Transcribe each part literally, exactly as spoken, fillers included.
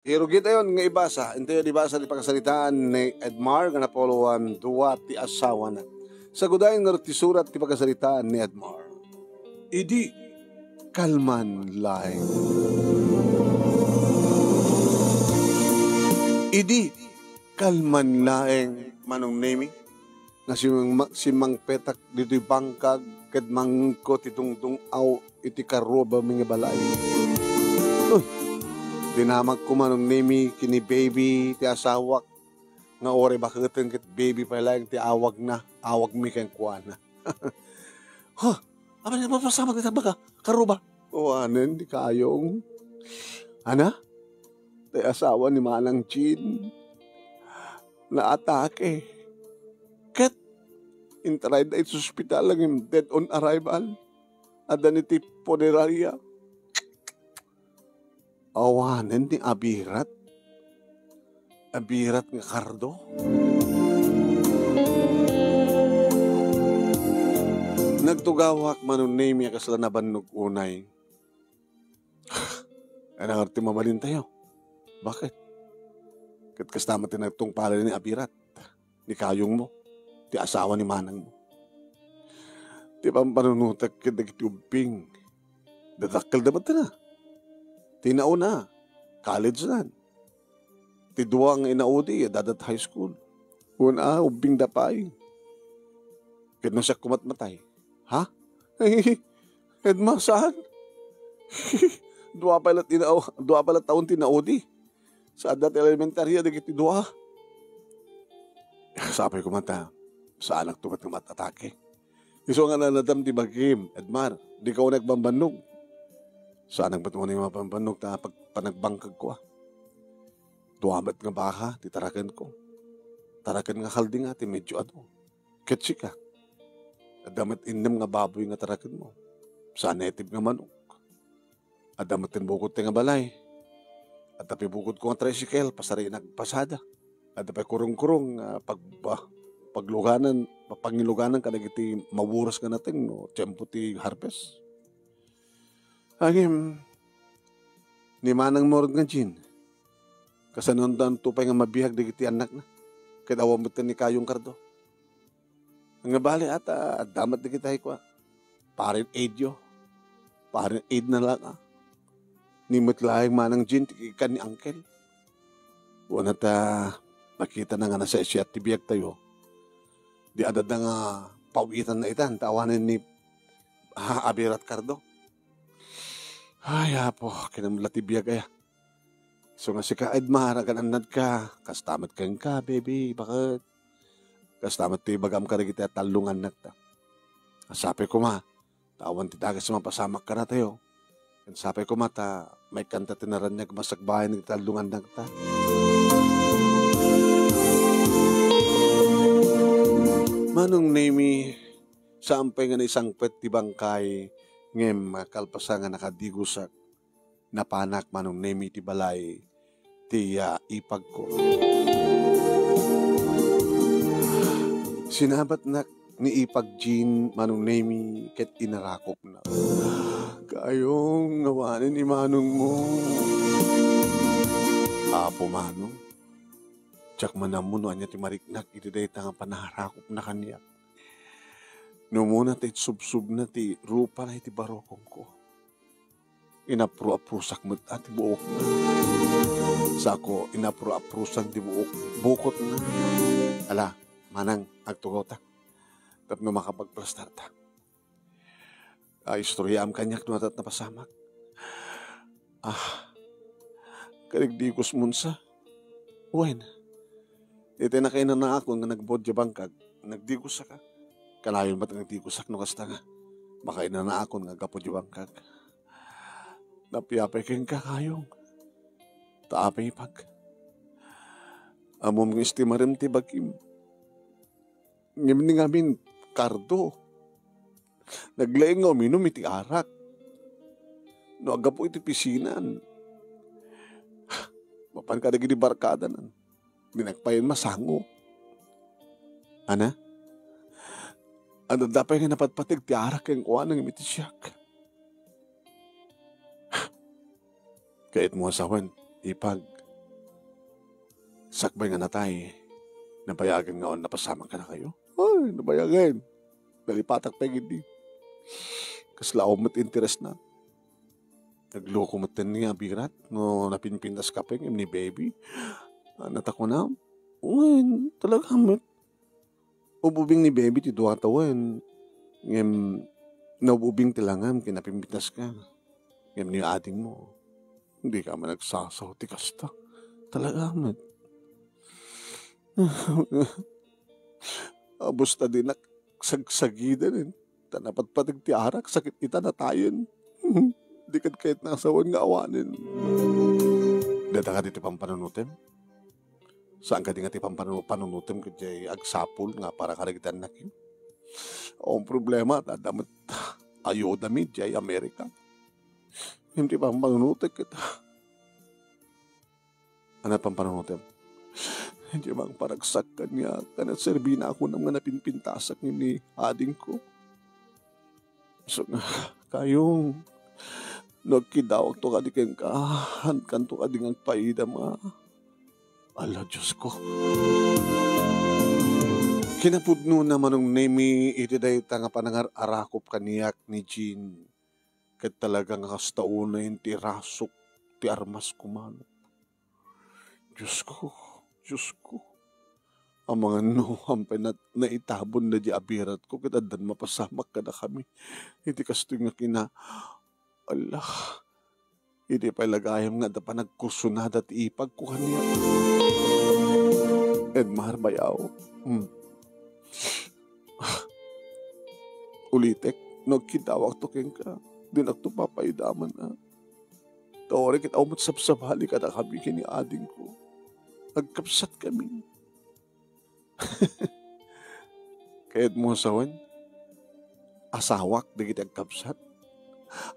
Irugitayon nga ibasa, intayo di basa ti pakasaritaan ni Edmar nga napuloan dua ti asawana. Sagudayen ngarud ti surat ti pakasaritaan ni Edmar. Idi kalman laeng. Idi kalman laeng, Manong Nemi, nga simmang-, simmangpetak ditoy bangkag ket mangngegko ti dungdung-aw iti karruabami nga balay. Uy, dinamagko, Manong Nemi, ken ni baby ti asawak, nga uray baketen ket baby pay laeng ti awagna, awagmi kenkuana. Ha? Apay, mapasamak ti tagbaka? Karruba? Awanen ni Kayong. Ana? Ti asawa ni Manang Jean. Naatake. Ket intarayda iti ospital ngem dead on arrival. Adda iti punerarya. Awanen ni Abirat? Abirat nga kardo? Nagtugawak, Manong Nemi, a kasla nabannog unay. Ay, nangarti mabalintayo. Bakit? Ket kasta met ti nagtungpalay ni Abirat, ni Kayongmo, ti asawa ni manangmo. Ti pampanunotek ket dagiti ubbing, dadakkelda met na. Ti nauna, college nan. Ti dua nga inaudi, addadat high school. Wen a, ubbingda pay. Ket no siak kumatmatay, ha? Edma, saan? Dua pay lat ina-, dua pay lat taon ti naudi. Sa adda ti elementarya dagiti dua. Sapay koma ta, saanakto met nga maatake. Isu nga nanadam ti bagim, Edmar, dika unay agbambannog. Saanak met unay mabambannog ta pag-, panagbangkagko, a. Dua met nga baka ti tarakenko. Taraken nga kalding ti medyo adu. Ket sika, adda met innem nga baboy nga tarakenmo. Sa native nga manok. Adda met ti bukod ti nga balay. Adda pay bukodko nga tricycle, pasarinak pasada. Adda pay kurong-kurong nga pag-, ba-, pagluganan, pangiluganan kadagiti maburas nga nateng no tiempo ti harvest. Ngem, ni manangmo rod nga Jean, kasanoanto pay nga mabiag dagiti annakna? Ket awan met ni Kayong Cardo. Nga bali, ata, adda met dagiti kua, parent aid-yo. Parent aid na lang, a. Ni met laeng Manang Jean, ti ikkan ni Uncle. Wen a ta, makitana nga nasaysayaat ti biagtayo. Di adda nga pawitan na itan, ta awanen ni, ha, Abirat Cardo. Ay, Apo, kinamla ti biag aya. Isu nga sika, Edmar, agan-annadka, kasta met kenka, baby, baket? Kasta met ti ibagam kadagiti tallo nga annakta. Sapay koma, ta awan ti dakes a mapasamak kadatayo. Ken sapay koma ta maikkanta ti naraniag nga masakbayan dagiti tallo nga annakta. Manong Nemi, saan pay nga naisangpet ti bangkay, ngem kalpasan nga nakadigosak, napanak Manong Nemi iti balay ti, ah, ipagko. Sinabatnak ni Ipag Jean, Manong Nemi, ket inarakopna. Kayong, awanen ni manongmo. Apo Manong, diak man ammo no ania ti mariknak iti dayta nga panarakopna kaniak. No umuna ta itsubsubna ti rupana iti barokongko. Inapro-aprosak met a ti buokna. Sako, inapro-aprosan ti buok, bukotna. Ala, manang, agtugawta. Tapno makapagplastarta. A, istoryaam kaniak no ada't napasamak. Ah, kadigdigos monsa. Wen, iti nakainanaakon nga nagbuod diay bangkag, nagdigosaka. Kanayon met nga nagdigosak no kasta nga makainanaakon nga aggapu diay bangkag. Napiapay kenka, Kayong. Ta apay, Ipag. Ammom nga estimarem ti bagim. Ngem ni ngamin, Cardo, naglaing nga uminum iti arak. No aggapu iti pisinan, mapan kadagiti barkadanan, dinakpayan masango. Ana? Adda pay nga napatpateg ti arak kenkuana ngem iti siak. Kayatmo a sawen, Ipag, Sakbay nga natay, nabayagen nga awan napasamak kadakayo? Ay, nabayagen. Nalipatak pay idi. Kasla awan met interes na. Nagloko met ni Abirat no napinpintas ka pay ngem ni Baby. Ania ta kunam? Wen, talaga met. Ub-ubing ni Baby ti dua tawen. Ngem naub-ubing ti langam ken napinpintas ka. Ngem ni adingmo, dika man agsasaw ti kasta. Talaga met. Abus ta dinak sagsagiden, eh. Ta napatpateg ti arak, sakit ita natayen. Di kad kayat nga asawen nga awanen. Data kadi ti pampanunotem? Saan kadi nga ti pampanu-, panunotem ket jay agsapul nga para kadagiti annak? Ang problema, adda met ayudami jay Amerika. Ngem ti pampanunotek ket Ania pampanunotem? Diay mangparagsak kaniak, ta naserbina a kunam nga napinpintasak ni adingko. So nga, kayong, no agkidawakto kadi kenka, hankanto kadi nga agpaidam a, ala, Diosko. Kinapudnona, Manong Nemi, iti dayta nga panangar-arakop kaniak ni Jean, ket talaga nga kasta unay ti rasok ti armasko, manong. Diosko, Diosko. Amangan no, ampay nat-, naitabon daydi abiratko, ket addan mapasamak kadakami. Iti kastoy nga kina-, ala, idi pay la gayam nga adda panagkursunada ti ipagko kaniak. Edmar, bayaw. Hmm. Ulitek, no agkidawakto kenka, dinakto papaidaman, a. Ta uray ket awan met sabsabali kadakami ken ni adingko. Agkabsatkami. Kayatmo sawen, asawak dagiti agkabsat?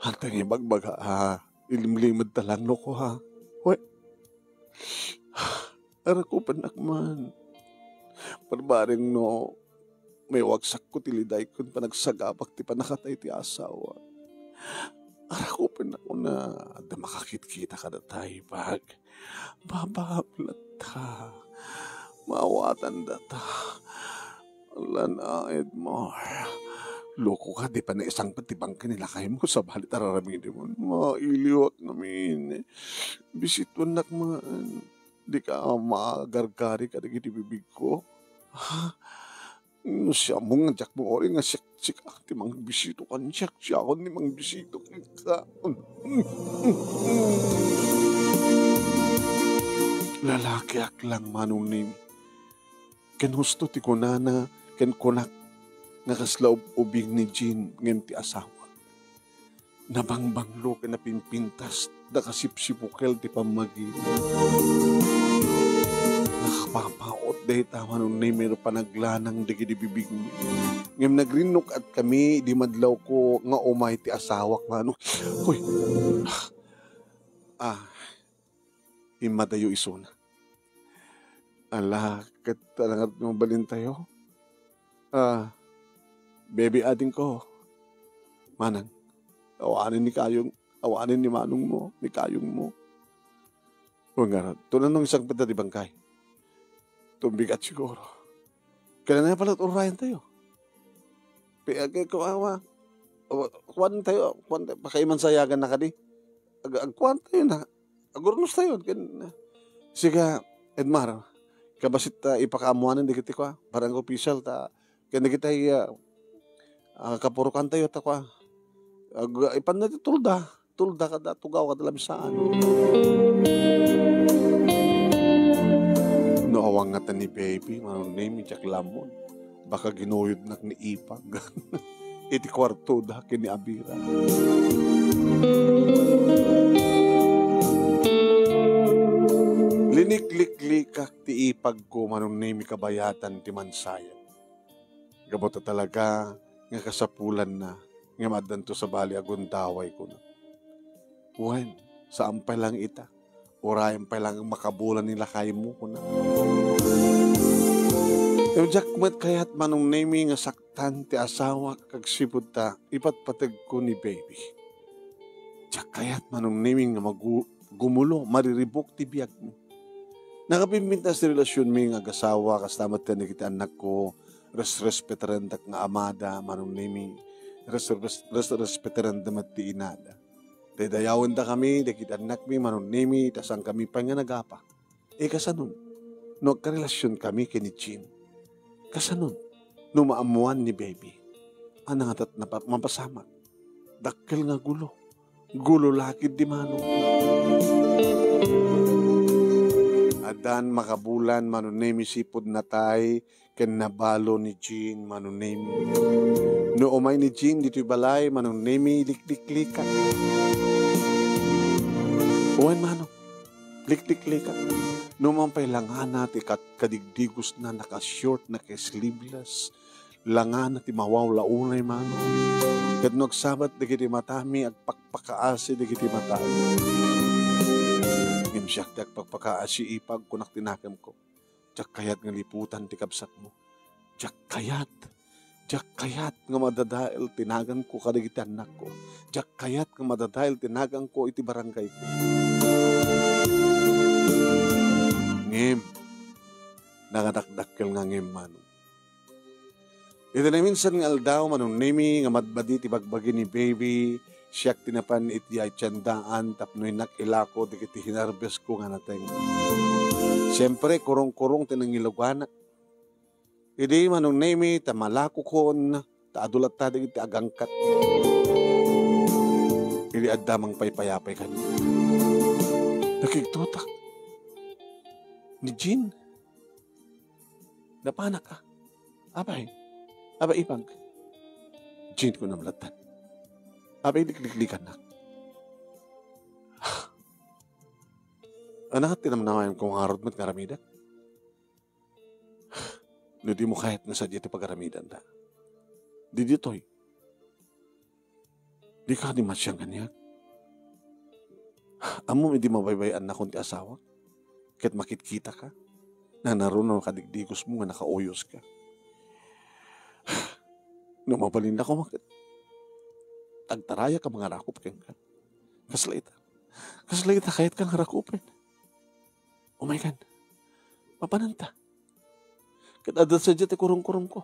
Anta nga ibagbaga, a, ilimlimed ta lang, loko, ha? Wen, arakupennak man. Barbareng no maiwagsakko ti liday ken panagsagabak ti pannakatay ti asawa. Arakupennak, kuna, adda makakitkita kadata, ibag. Babaam latta. Maawatandata. Ala, Edmar. Loko ka, di pay naisangpet ti bangkay ni lakaymo, sabali ta raramidem. Mailiwak ngamin. Bisituennak man. Dika magargari kadagiti bibigko. Ha? No siak nga diak mauri nga siak, siak ti mangbisito kaniak, siak ti mangbisito kenka. Lalakiak lang, Manong Nemi. Ken husto ti kunana, ken kunak nga kasla ub-ubing ni Jean ngem ti asawa. Nabangbanglo ken napinpintas da kasipsipukel ti pammagina. Nakapapaot dayta, Manong Nemi, no panaglanang dagiti bibigmi. Ngem nagrinnukatkami idi madlawko nga umay ti asawak, Manong. Hoy. Ah, immadayo isuna. Ala, ket talaga no mabalintayo. Ah, baby, adingko. Manang, awanen ni kayong, awanen ni manongmo, ni kayongmo. O nga, tunan nung isang pita di bangkay. Tumbigat siguro. Kailan na pala urayan tayo? Pi-, ag-, kuwan, kuwan tayo, kuwan tayo, pakaiman sayagan na kadi. Ag-, agkuwan tayo na. Agurnos tayo. Ken, siga, Edmar, kabasit ta ipakaammoanen dagiti kua, barangay official ta, ken dagiti, ah, ah, kapurokan tayo ta kua. Ag-, ipan na ti tulda. Tulda kada tugaw kada labsaan. No awan ngata ni baby, Manong Nemi, diak lammon. Baka ginuyodnak ni ipag. Iti kuartoda ken ni abira. Linikliklikak ti ipagko, Manong Nemi, kabayatan ti mansayan. Gapu ta talaga nga kasapulanna, ngem addanto sabali a gundaway, kuna. Wen, saan pay lang ita. Urayen pay lang makabulan ni lakaymo, kuna. Ngem diak met kayat, Manong Nemi, nga saktan ti asawak agsipud ta ipatpategko ni baby. Diak kayat, Manong Nemi, nga magu-, gumulo, mariribuk ti biagmi. Nakapimpintas ti relasionmi nga agasawa, kasta met ken dagiti annakko, resrespetarenda nga amada, Manong Nemi, res-, res-, res-, respetarenda met ti inada. Daydayawendakami dagiti annakmi, Manong Nemi, ta saankami pay nga nagapa. E, kasanon no agkarelasionkami ken ni Jean? Kasanon no maammoan ni Baby a nangadat na pa-, mapasamak? Dakkel nga gulo. Gulo la ketdi, Manong. Addan makabulan, Manong Nemi, sipud natay ken nabalo ni Jean, Manong Nemi. No umay ni Jean ditoy balay, Manong Nemi, likliklikat. Wen, Manong, likliklikat. No man pay langana ti kat-, kadigdigosna, naka-short, naka-sleeveless, langana ti mawawla unay, Manong. Ket no agsabat dagiti matami, agpakpakaasi dagiti matami. Ngem siak ti agpakpakaasi, ipag, kunak ti nakemko. Diak kayat nga liputan ti kabsatmo. Diak kayat. Diak kayat nga madadael ti naganko kadagiti annakko. Diak kayat nga madadael ti naganko iti barangayko. Ngem, nangadakdakkel nga ngem, Manong. Iti naminsan nga aldaw, Manong Nemi, nga madmadi ti bagbagi ni Baby, siak ti napan iti ay tiendaan tapno innak ilako dagiti hinarbesko nga nateng. Siempre, kurong-kurong ti nangiluganak. Idi, Manong Nemi, ta malakokon, ta adu latta dagiti agangkat. Idi adda mangpaypayapay kaniak. Nakigtotak ni Jean. Napanak a. Apay, apay, ipag. Jean, kunam lattan. Apay, likliklikannak. Ania ti namnamayan ko nga ngarud met nga aramidek? No dimo kayat nga sadiay ti pagaramidanta, di ditoy. Dika di masiang kaniak. Ammom idi mabaybay-annakon ti asawak, ket makitkitaka, nanaruna no kadigdigosmo nga nakauyos ka. No mabalin la koma ket agtarayaka mangarakop kenka. Kasla ita. Kasla ita, kayatka nga rakupen. Umaykan. Mapananta. Ket adda sadiay ti kurong-kurongko.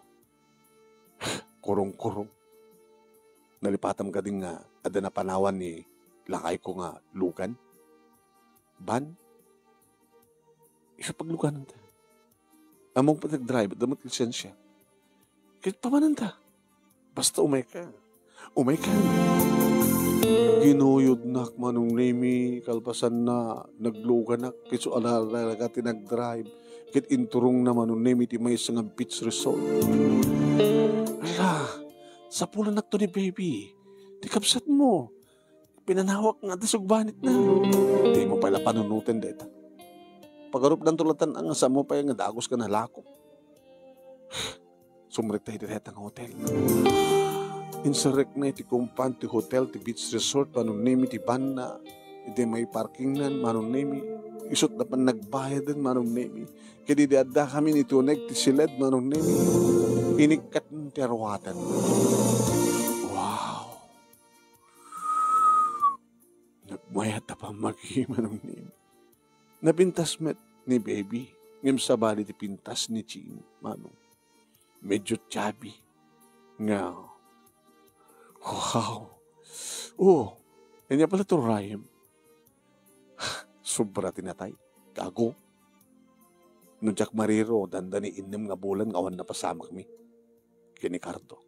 Kurong-kurong. Nalipatam kadi nga adda napanawan ni lakayko nga lugan? Ban? Isu paglugananta. Ammok pay ti nagdrive, adda met lisensia. Ket pamananta. Basta umayka. Umayka. Ginuyodnak, Manong Nemi, kalpasanna, nagluganak, ket isu a talaga ti nagdrive, ket inturongna, Manong Nemi, ti maysa nga beach resort. Ala, sapulannakto ni Baby, ti kabsatmo. Pinanawak nga adda sugbanitna. Dimo pay la panunoten dayta. Pagarupdanto latta nga saanmo pay nga dagus nga nalako. Sumrekta iti dayta nga hotel. Inserrekna iti compound ti hotel, ti beach resort, Manong Nemi, ti banna. Iti may parkingnan, Manong Nemi. Isut' napan nagbayaden, Manong Nemi. Ket idi addakami iti uneg ti siled, Manong Nemi, inikkat ti aruaten. Wow! Nagmayat a pammagi, Manong Nemi. Napintas met ni Baby, ngem sabali ti pintas ni Jean, Manong. Medyo chubby. Nga, wow! Oh, ania pala ti urayem? Sobra ti natay. Gago. No diak mariro, dandani innem nga bulan nga awan napasamakmi ken ni Cardo.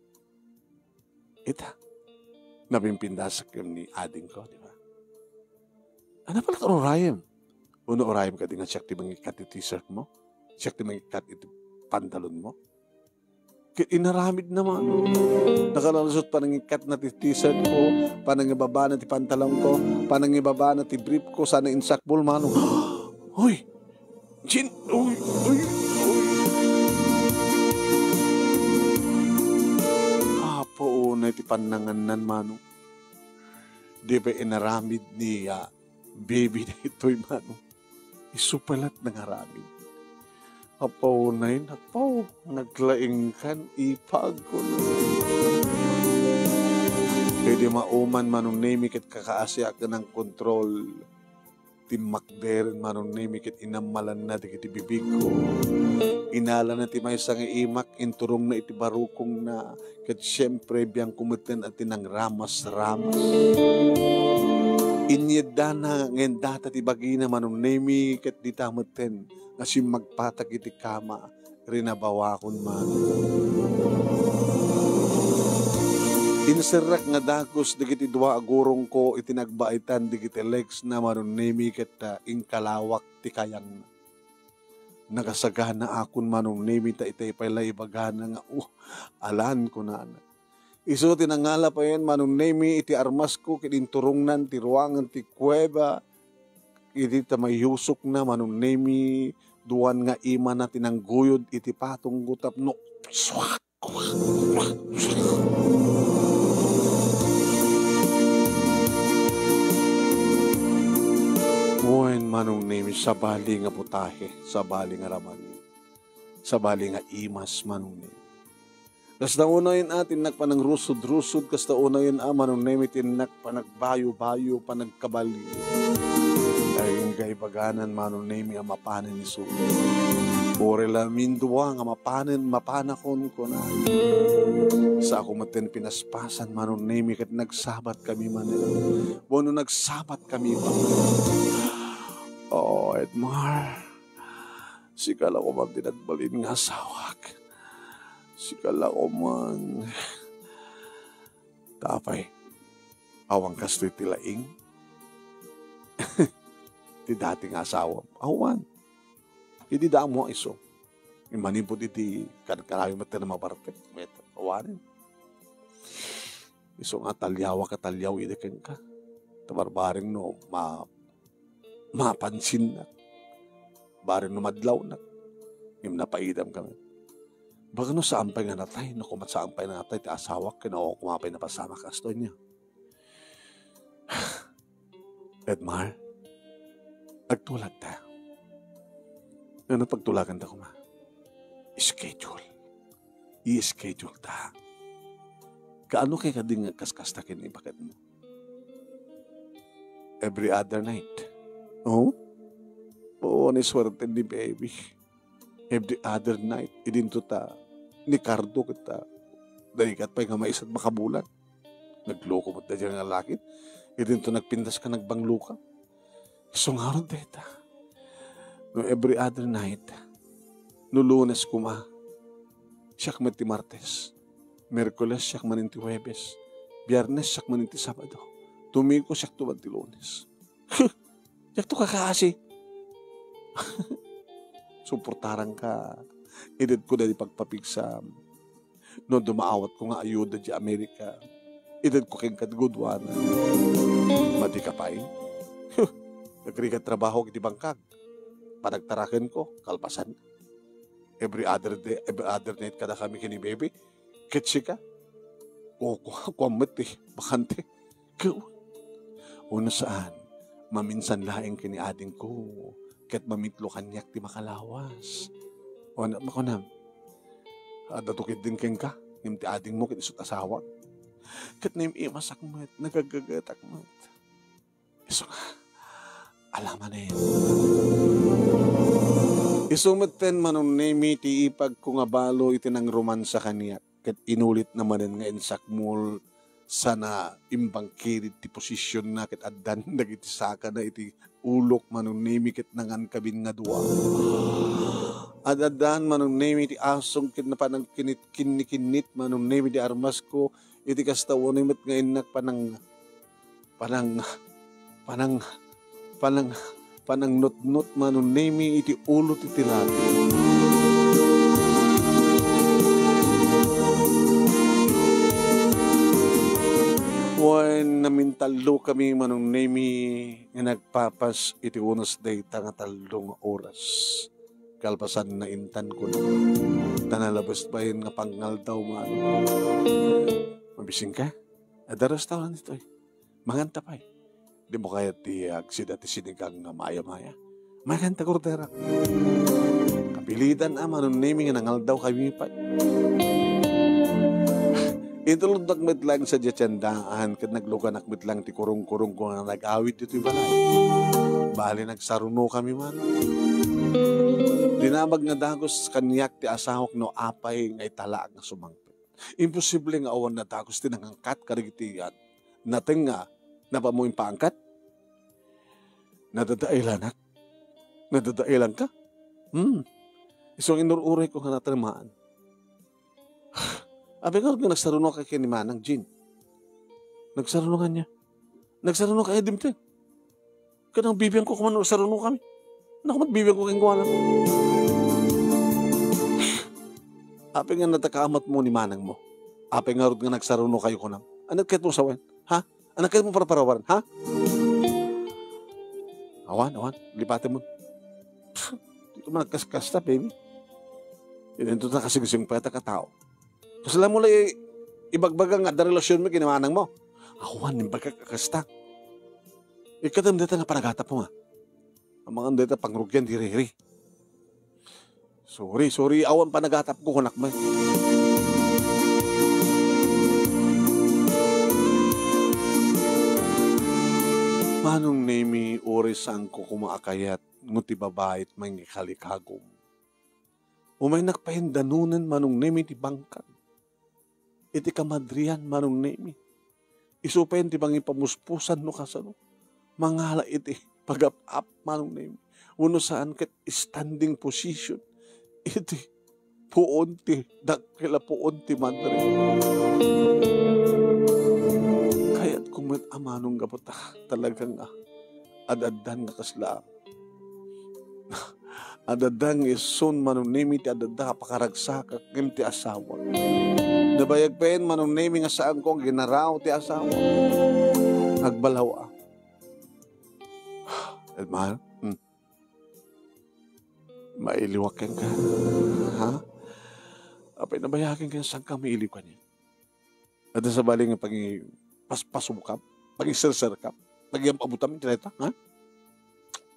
Ita, napimpintasak ken ni adingko, di ba? Ania pala ti urayem? Uno urayem kadi nga siak ti mangikkat iti t-shirt mo? Siak ti mangikkat iti pantalon mo? Ket inaramidna, Manong. Nakalalusot panangikkat na ti t-shirt ko, panangibaba na ti pantalon ko, panangibaba na ti brief ko, sana insakbol, Manong. Hoy! Jean, uy, uy, uy. Apo, unay ti pannangannan, Manong. Di ba inaramid ni, ah, Baby daytoy, Manong? Isu pay la ti nangaramid. Apaw, nay, napaw, naglaingkan, ipag, kuno. Idi mauman, Manong Nemi, ket kakaasiak ken nangkontrol. timmakder, Manong Nemi, ket inammalanna dagiti bibigko. Inalana ti maysa nga imak, inturongna iti barukongna, ket siempre, biangko metten a ti nangramas-ramas. Inyeddana nga indata ti bagina, Manong Nemi, ket dita metten nga simmagpatag iti kama, rinabawakon man. Inserrak nga dagus dagiti dua a gurongko iti nagbaetan dagiti legsna, Manong Nemi, ket, ah, inkalawak ti kayangna. Nagasaganaakon, Manong Nemi, ta itay pay la ibagana nga, "Oh, alan," kunana. Isu ti nangala payen, Manong Nemi, iti armasko ket inturongnan ti ruangan ti kuweba. Idi ta mayusokna, Manong Nemi, duan nga imana ti nangguyod iti patongko tapno Wen, Manong Nemi, sabali nga putahe, sabali nga raman, sabali nga imas, Manong Nemi. Kasta unayen a ti innak panangrusod-rusod, kasta unayen a, Manong Nemi, ti innak panagbayo-bayo, panagkabalio. Ay, inggay baganan, Manong Nemi, a mapanen isu. Uray la mindua nga mapanen, mapanakon, kuna. Sa ako metten pinaspasan, Manong Nemi, ket nagsabat kami manen. Wenno nagsabat kami pa. Oh, Edmar. Sika la koman ti nagbalin nga asawak. Sika la koman. Tapay, awan kastoy ti laing? Ti dati nga asawam. Awan. Idi damo isu. Manipud iti kadkanayo met ti na mabartek. Met, awanen. Isu nga ataliawak, ataliaw idi kenka. Ta barbareng no ma-, mapansinnak. Bareng no madlawnak. Ngem napaidam kami. Baga no saan pay nga natay, no kumat saan pay nga natay, ti asawak, ken awan koma pay napasamak kastoy niya. Edmar, agtulagta. Ano pagtulagan ta koma? Schedule. I-schedule ta. Kaano kay kadi nga kaskasta ken ibaket mo? Every other night. Oh? Oo, ni swerte ni baby. Every other night, idinto ta ni Cardo ket ta, daykat pay nga maisat makabulan. Nagloko met daydiay nga lalaki. Idinto nagpintas ka, nagbanglo ka. Isu ngarud dayta. No every other night, no Lunes koma, siak met ti Martes. Miyerkules, siak manen ti Huwebes. Biyernes, siak manen ti Sabado. Domingo, siak to man ti Lunes. Diak to kakaasi. Suportaran ka. Ited ko daydi pagpapigsam. No dumaawat ko nga ayuda di Amerika, ited ko kenka ti guduana. Madi ka pay? Huh, nagrigat trabaho iti bangkag. Panagtaraken ko, kalpasan. Every other day, every other night kada kami ken ni baby. Ket sika? O, ku-, kuan met ti bakante. Ket, ono saan, maminsan laeng ken ni adingko, ket mamitlo kaniak ti makalawas. O, na-, makunam, adda to ketdin kenka, ngem ti adingmo ket isut' asawak. Ket naim-imasak met, nagagagatak met. Isu nga, ala manen. Isu metten, Manong Nemi, ti ipagko nga balo iti nangromansa kaniak, ket inulitna manen nga insakmol sana imbangkirid ti posisionna ket addan dagiti sakana iti ulok, Manong Nemi, ket nangan kabin nga dua. Ad-addan, Manong Nemi, ti asong ket napanangkinit-kinnikinnit, Manong Nemi, ti armasko, iti kasta wenno met nga innak panang-, panang-, panang-, panang-, panangnutnot, Manong Nemi, iti ulo ti tilapia. Wen, namintallo kami, Manong Nemi, nga nagpapas iti unos dayta nga tallo nga oras. Kalpasanna, intan ko na. Ta nalabes bayen nga pangngaldaw, Manong. Mabisin ka? Adda restaurant ditoy. Manganta pay. Dimo kayat ti agsida ti sinigang nga maya-maya? Manganta, orderak. Kapilidan a, Manong Nemi, nga nangaldaw kami pay. Intulodnak met laeng sadiay ti andaan ket nagluganak met laeng ti kurungkurungko nga nag-awid ditoy balay. Bali, nagsarunokami man. Dinamag nga dagus kaniak ti asawak no apay nga italaak nga sumangpet. Imposible nga awan nadagus ti nangangkat kadagiti, ah, nateng nga napammo impaangkat. Nadadailanak. Nadadailanka. Hmm. Isu nga inur-urayko nga natarmaan. Apay ngarud nga nagsarunokay ken ni Manang Jean? Nagsarunokay ania? Nagsarunokay, Dimteng. Ket nagbibiangko koma no nagsarunokami. Naku, nagbibiangko kenkuana. Apay nga nadakamatmo ni manangmo? Apay ngarud nga nagsarunokayo kunam? Ania ti kayatmo sawen? Ha? Ania ti kayatmo parparawaren? Ha? Awan, awan. Lipatem. Dika man agkaskasta, baby. Inton ta kasingsingpet a tao. Kasla mo la i-, ibagbaga nga adda relasionmi ken ni manangmo? Awan, imbagak a kasta. Ikkatem dayta nga panagatapmo, a. Amangan dayta pangrugian ti riri. Sorry, sorry, awan panagatapko, kunak met. Manong Nemi, uray saanko koma a kayat, no ti babai ti mangikalikagum. Umaynak pay danonen, Manong Nemi, ti bangkag. Iti kamadrian, Manong Nemi. Isu pay ti mangipamuspusan no kasano. Mangala iti pagap-ap, Manong Nemi. Wenno saan ket standing position. Iti puon ti dakkel a puon ti madre. Kayatko met a manong gapu ta talaga nga ad-addan nga kasla. Ad-adda nga isun, Manong Nemi, ti ad-adda a pakaragsakak ngem ti asawak. Nabayag pay, Manong Nemi, nga saanko a ginaraw ti asawak. Agbalaw a. Edmar, hmm. Mailiwak kenka. Ha? Apay nabayagen ken saanka mailiw kaniak? Adda sabali nga pangipaspasoka, pangiserserka, pangiyam-abutam iti dayta, ha?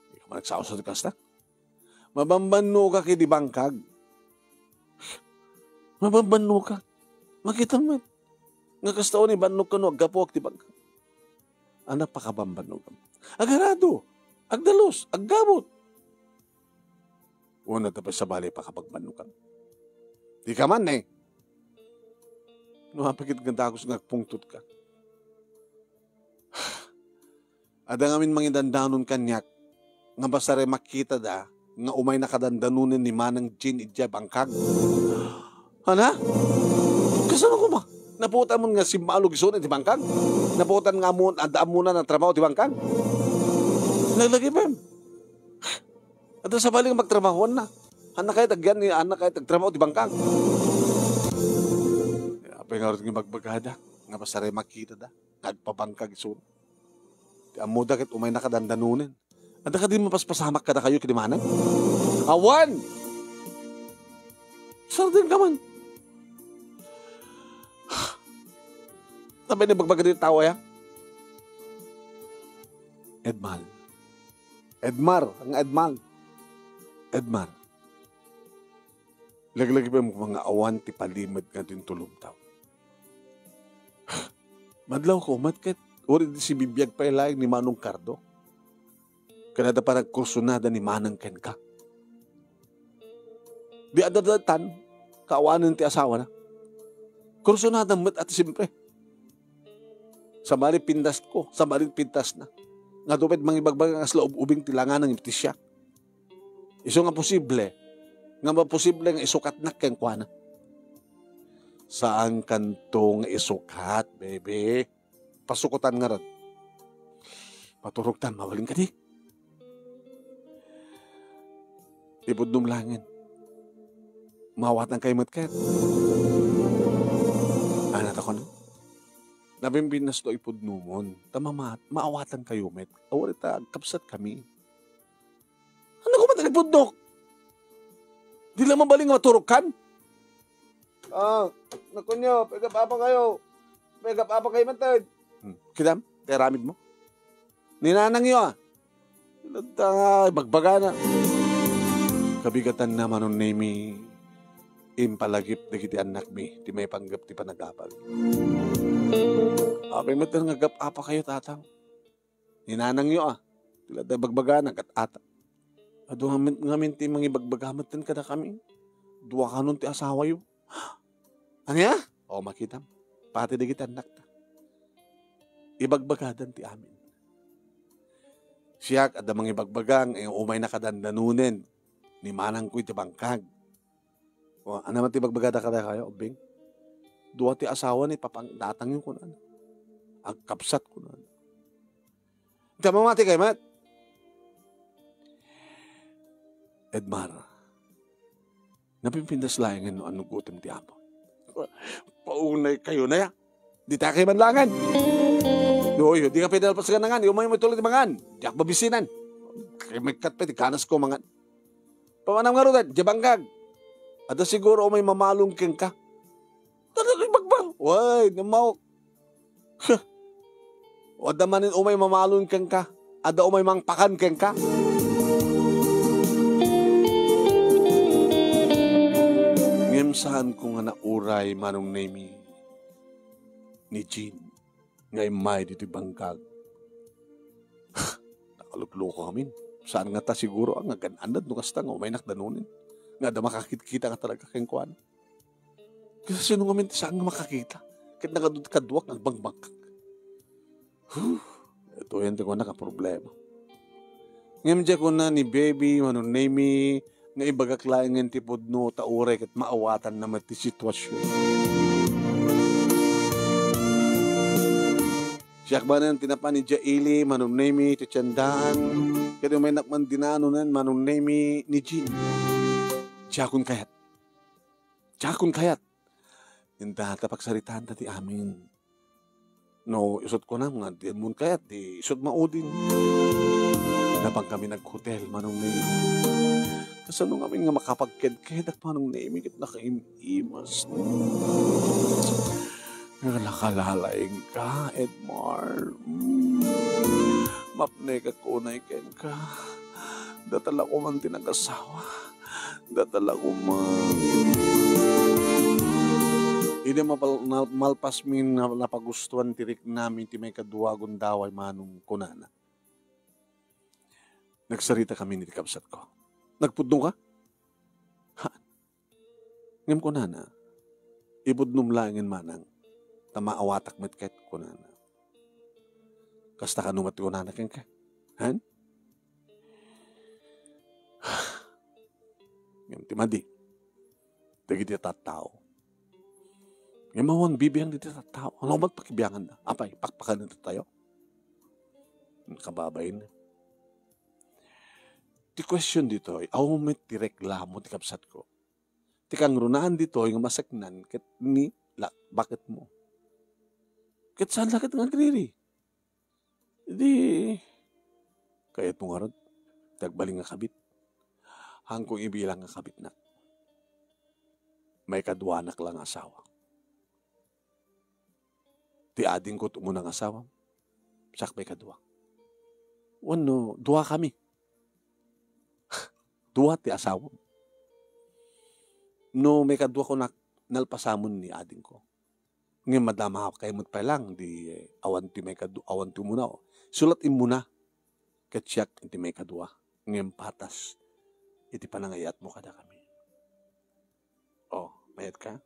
Dika man agsausar ti kasta. Mabambannokak iti bangkag. Mabambannokak. Makitam met. Nga kasta unay bannokka no aggapuak ti bangkag. Ania pakabambannokam? Agarado, agdalus, aggabut. Wen adda pay sabali a pakabambannokam. Dika man, eh. No apay ket nga dagus nga agpungtotka. Adda ngamin mangidandanon kaniak nga basta ray makitada nga umaynaka dandanonen ni Manang Jean idiay bangkag. Ania? Kasano koma? Napuotamon nga simmalog isuna iti bangkag? Napuotan nga ammon, adda ammona nga trabaho ti bangkag? Laglagipen. Adda sabali nga pagtrabahoanna. Ania kayat agyan ni, ania kayat agtrabaho ti bangkag? Apay ngarud nga ibagbagada nga basta ray makitada nga agpabangkag isuna? Ti ammoda ket umaynaka dandanonen. Adda kadi mapaspasamak kadakayo ken ni Manang? Awan! Sardengka man. Apay nga ibagbaga ti tao aya? Edmar. Edmar, nga Edmar. Edmar. Laglagipenmo nga awan ti palimed nga adda ti tulongtaw. Madlawko met ket uray idi sibibiag pay laeng ni Manong Cardo. Ken adda pay nagkursunada ni Manang kenka. Di adda daytan, kaawanen ti asawana. Kursunada met a ti siempre. Sabali pintasko, sabali pintasna. Nga adu pay mangibagbaga nga kasla ub-ubing ti langanan iti siak. Isu nga posible, nga maposible nga isukatnak kenkuana. Saankanto nga isukat, baby. Pasukotan ngarud. Maturogtan, mabalin kadi? Ipudnom laengen. Maawatankayo met ket. Ania ti kunak? Nabimbinasdo a ipudnomon. Ta mama-, maawatankayo met. Awan ita, agkabsatkami. Ania koma ti nagpudnok? Di la mabalin nga maturogkan? Ah, nakunyo, pagap-apa kayo. Pagap-apa kayo man, Ted. Hmm. Kitam, ti aramidmo? Ninanangyo, ah. Ilagta nga, ibagbagana. Kabigatanna, Manong Nemi. impalagip dagiti annakmi ti maipanggep ti panagabag. Apay met nga agap-apakayo, tatang? Ni nanangyo, a. Ti la ibagbagana ket ata. Adu ngamin, ngamin ti mangibagbaga metten kadakami. Dua kanon ti asawayo. Ania? O, makitam. Pati dagiti annakta. Ibagbagadan ti amin. Siak, adda mangibagbaga nga umayna kadandanonen ni manangko iti bangkag. O, ania man ti ibagbagada kadakayo, ubbing? Dua ti asawa ni papang-, tatangyo, kunana. Agkabsat, kunana. Ita, mamati kayo met. Edmar, napimpintas laengen no annugotem ti Apo. Paunay kayo na ya. Di ta kayo manlangan. Yo, yo, di ka pwede alpas ka nangan. Yo, may matulog di mangan. Diak babisinan. Kay may kat pa, di kanas ko mangan. Pamanam nga rudan, di bangkag. Ada siguro may mamalong kenka. Talaga ibagbang. Way, namaw. Huh. O adda manen umay mamalon kenka, adda umay mangpakan kenka. Ngem saanko nga nauray, Manong Nemy, ni Jean nga immay ditoy bangkag. Nakalukluko amin. Saan nga ta siguro nga agan-anad no kasta nga umaynak danonen. Nga adda makakitkita nga talaga kenkuana. Kasano ngamin ti saan nga makakita? Ket nagadu-, kaduak nga agbangbakkak. Huh, ito yan ti kunak a problema. Ngem diay kuna ni Baby, Manong Nemy, nga ibagak laengen ti pudno ta uray ket maawatanna met ti sitwasyon. Siak manen ti napan idiay ili, Manong Nemy, ti tiendaan, ket umaynak man dinanonen, Manong Nemy, ni Jean. Diakon kayat. Diakon kayat. Inta ta pagsaritaanta ti amin. No, isut' kunam nga, diammon kayat, di isut' maudin. Napan kami naghotel, Manong Nemy. Kasano ngamin nga makapagkedkedak, Manong Nemy, ket nakaim-imas? Nga nakalalaingka, Edmar. Mm. Mapnekak unay kenka. Datala ko man ti nagasawa. Datala ko man. Idi mapal-, na-, malpasmi na-, napagustuan ti riknami ti maikadua gundaway, Manong, kunana. Nagsarita kami ni kabsatko. Nagpudno ka? Ha? Ngem kunana, "Ipudnom laengen, manang, ta maawatak met ket," kunana. Kasta kano met ti kunana kenka? Han? Ngem ti madi, dagiti tattao. Ngem awan bibiang diti tattao. Ano met pakibianganna? Apay, pakpakan tayo? Kababain. Ti question ditoy, awan met ti reklamo ti kabsatko. Ti kangrunaan ditoy nga maseknan ket ni la-, baketmo. Ket saan la ket nga agriri? Di, kayatmo ngarud, ti agbalin nga kabit. Haanko ibilang nga kabitnak. Maikaduanak la nga asawa. Ti adingko ti umuna nga asawa, siak maikadua. Wenno, dua kami. Dua ti asawam. No maikadua ko nak-, nalpasamon ni adingko. Ngem madama kay met pay lang di awan ti maikadu-, awan ti umuna. Sulat immuna ket siak ti maikadua. Ngem patas iti panangayatmo kadakami. Oh, mayat ka?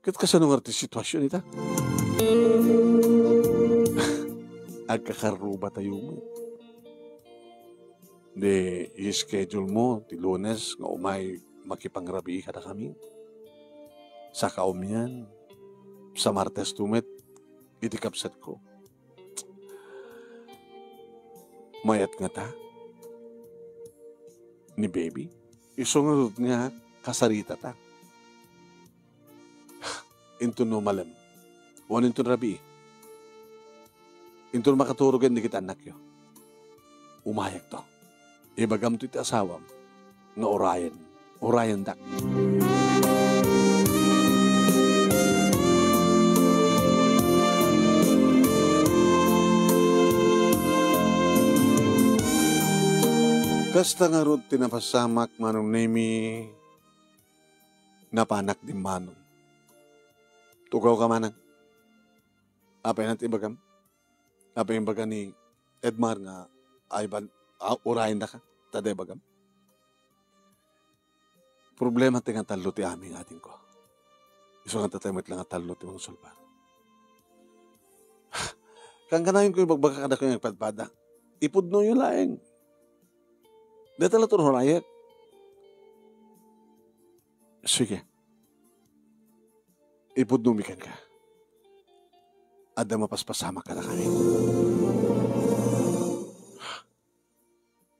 Ket kasano nga ti sitwasyon ita? Agkakarruba tayo met. Di, i-schedule mo ti Lunes nga umay makipangrabii kadakami. Saka umian, sa Martes to met, iti kabsatko. Mayat ngata ni baby? Isu ngarud nga kasaritata. Inton no malem, wen inton rabii, inton makaturogen dagiti annakyo, umayakto. Ibagamto iti asawam nga urayen, urayendak. Kasta ngarud ti napasamak, Manong Nemy, Napanak dimmanon. Tugaw ka, manang. Apay na ti ibagam? Apay imbaga ni Edmar nga, ay ban, ah, urayendaka? Ta di ibagam? Problema ti nga tallo ti amin, adingko. Isu nga tatay met la nga tallo ti mangsulbad. Kankanayon ko ibagbaga kadakayo nga agpadpada. Ipudnoyo laeng. Deta la turhurayek. Sige. Ipudnomi kenka. Adda mapaspasamak kadakami.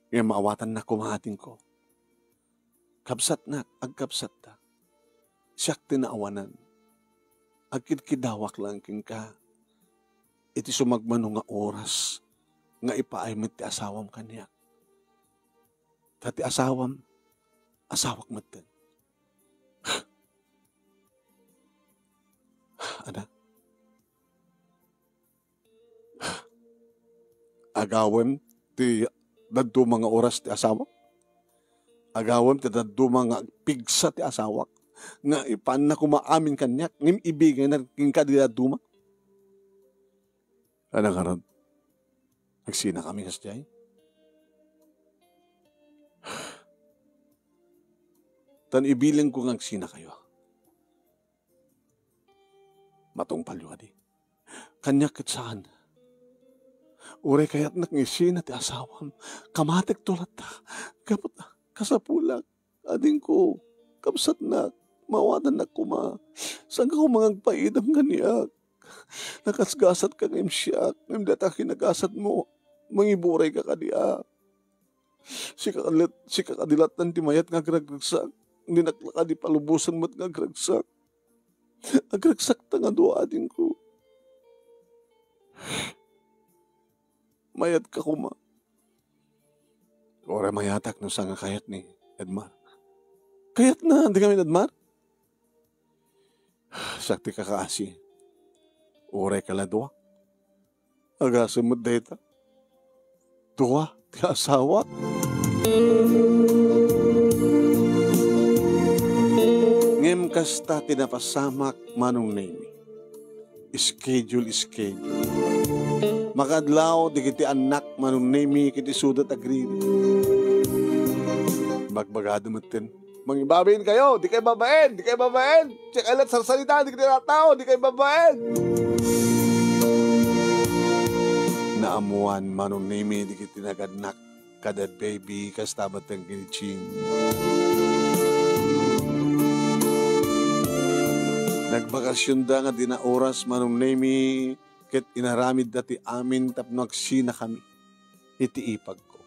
Ngem maawatannak koma, adingko. Kabsatnak, agkabsatta. Siak ti naawanan. Agkidkidawak laeng kenka. Iti sumagmamano nga oras nga ipaay met ti asawam kaniak. Ta ti asawam, asawak metten. Ada? Agawem ti dadduma nga oras ti asawak. Agawem ti dadduma nga pigsa ti asawak. Nga ipaanna koma amin kaniak, ngem ibigayna kenka ti dadduma. Ano ngarud? Agsinakami kasdiay? Tan ibilin ko nga agsinakayo. Matungpalyo kadi? Kaniak ket saan. Uray kayatnak nga isina ti asawam, kamatekto latta. Gapu ta, kasapulak, adingko, kabsatnak, maawatannak koma. Saanka koma nga agpaidam kaniak? Nagasgasatka ngem siak, ngem data kinagasatmo, mangiburayka kadi a. Sika ket, sika kadi latta ti mayat nga agragragsak. Dinak la kadi palubosan met nga agragsak. Agragsakta nga dua, adingko. Mayatka koma. Uray mayatak no saan nga kayat ni Edmar. Kayatna, di kami ni Edmar? Siak ti kakaasi. Uray kala dua. Agasem met dayta. Dua ti asawak. Ngem kasta ti napasamak, Manong Nemi. Schedule, schedule. Makaadlaw dagiti annak, Manong Nemi, ket isuda ti agriri. Bagbagada metten, "Mangibabainkayo, dikay babaen, dikay babaen. Siak la ti sarsarita, dagiti tattao, dikay babaen." Naammoan, Manong Nemi, dagiti nagannak kada baby, kasta metten ken ni Jean. Nagbakasionda nga dina oras, Manong Nemi, ket inaramidda ti amin tapno agsinakami iti ipagko.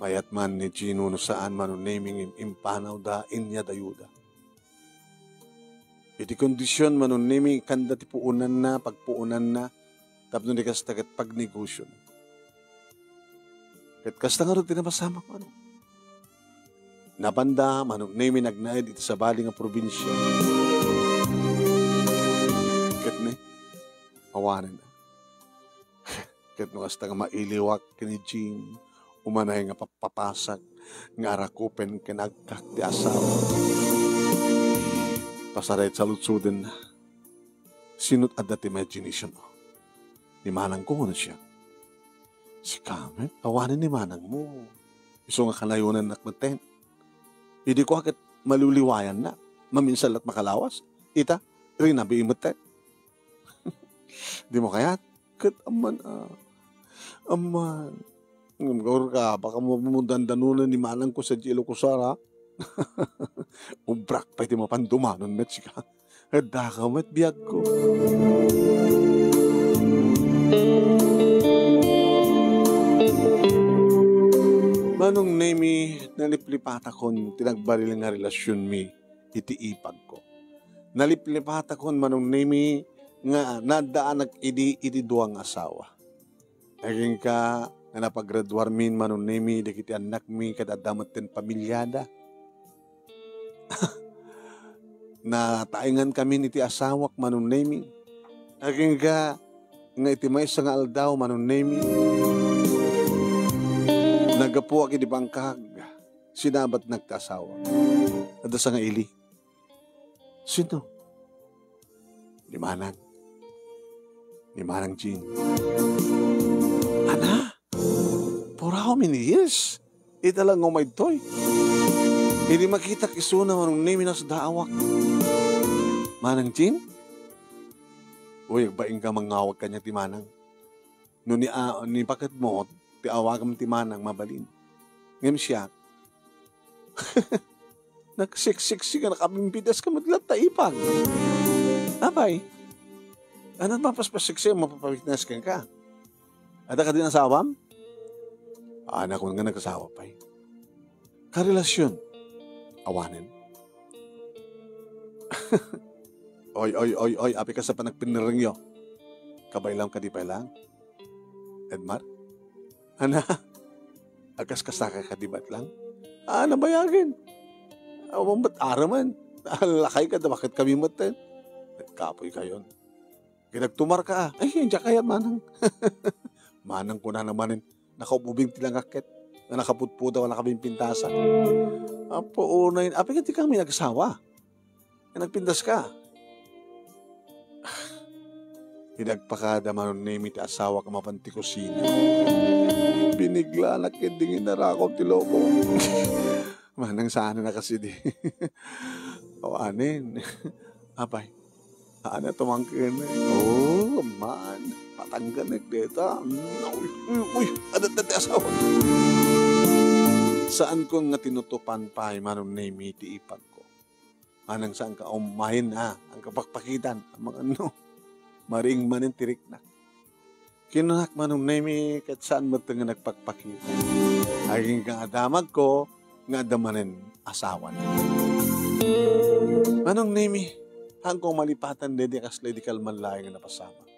Mayat man ni Gino no saan, Manong Nemi, ngem impanawda, inyadayuda. Iti kondision, Manong Nemi, kanda ti puonanna, pagpuonanna, tapno di kasta ket pagnegosiona. Ket kasta ngarud ti napasamak, Manong. Napanda, Manong Nemi, nagnaed iti sabali nga probinsia. Ket ne, awanen. Ket no kasta nga mailiwak ken ni Jean, umanay nga pappapasak nga arakupen ken agkak ti asawa. Pasarayat saludsuden. Sino't adda ti imagination mo? Ni manangko wenno siak? Sika met, awanen ni manangmo. Isu nga kanayonannak metten. Idi kua ket maliwliwayanna, maminsan la't makalawas. Ita, rinabii metten. Dimo kayat? Ket amman, a. Amman. Ngem gaurka, baka mo, mo dandanonen ni manangko sadiay Ilocos Sur, a. Ubrak pay ti mapan dumanon met sika. Ket dakaw met biagko. Manong Nemi, naliplipatakon ti nagbaril nga relasionmi iti ipagko. Naliplipatakon, Manong Nemi, nga naddaanak idi iti dua nga asawa. Agingga nga napagraduarmin, Manong Nemi, dagiti annakmi ket adda metten pamiliada. Nataengankamin iti asawak, Manong Nemi. Agingga nga iti maysa nga aldaw, Manong Nemi, naggapuak idi bangkag. sinabatnak ti asawa. Adda sangaili. Sino? Ni Manang. Ni Manang Jean. Ana? Puraw mi ni yes. Ita lang nga umaytoy. Idi makitak isuna, Manong Nemi, nasdaawak. Manang Jean? Uy, agbaing ka mangawag kaniak ti Manang. No ni, a-, ni paket mo, ti awagam ti Manang mabalin. Ngem siak, nagsiksiksi nga nakabimbitas ka met latta, ipag. Apay, ano mapaspaseksi a mapapawitness kenka? Adda kadi asawam? Anak, kun nga nagasawa pay. Karelasyon. Awanen. Oy, oy, oy, oy, apay kas a panagpinnerengyo. Kabaylam kadi pay lang? Edmar? Ana? Agkaskasaka kadi met lang? Ah, nabayagen. Awan met araman. Lakay ka, da baket kami met ten. Nagkapoy kayon. Kinagtumar ka, ah. Ay, diak kayat, Manang. Manang, kunana manen, nakaububing ti langak ket nga nakaputpudaw a nakabimpintasa. Apo, unay, apay ket di kami nagasawa. Nga nagpintas ka. Idi agpakada, Manong Nemi, ti asawak a mapan ti kusina, biniglana ket dingin narakaw ti loko. Manang, saan a nakasidi. Awanen. Apay, Ana, tumangkinek. Oh, man. Patangganek deta. Mm, uy, uy, uy. Adat na ti asawa. Saan ko nga tinutupan pay, Manong Nemi, ti ipag ko. Manang, saan ka umahin, ah? Ang kapakpakitan. Ang mga ano. Maring manen tiriknak. Kinunak, Manong Nemi, ket saan met nga nagpakpakita. Agingga nga damagko nga adda manen asawana. Manong Nemi, haanko malipatan daydi kasla idi kalman laeng nga napasamak.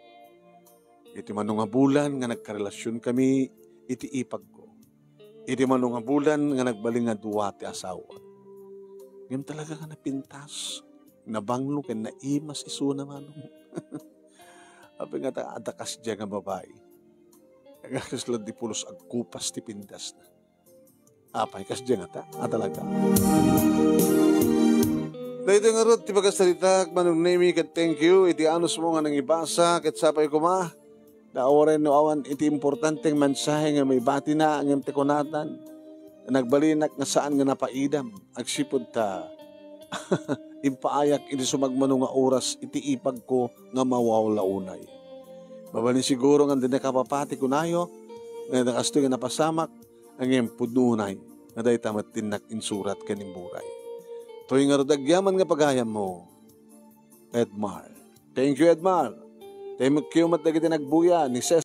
Iti mano nga bulan nga nagkarelasionmi iti ipagko. Iti mano nga bulan nga nagbalin nga dua ti asawa. Ngem talaga nga napintas, nabanglo ken naimas isuna, Manong. Apay ngata, adda kasdiay nga babai. Nga kasla di pulos agkupas ti pintasna. Apay, kasdiay ngata? Ah, talaga. Daytoy ngarud ti pagasaritak, Manong Nemi, ket thank you iti anusmo nga nangibasa, ket sapay koma, da uray no awan iti importanteng mensahe nga maibatina, ngem ti kunatan, nagbalinak nga saan nga napaidam, agsipud ta impaayak iti sumagmamano nga oras iti ipagko nga mawawla unay. Mabalin siguro nga dinak ipapati kunayo nga dakastoy nga napasamak, ngem pudno unay nga dayta met ti innak insurat ken immuray. Toy ngarud agyaman nga pagayammo, Edmar. Thank you, Edmar. Thank you met dagiti nagbuya ni Ses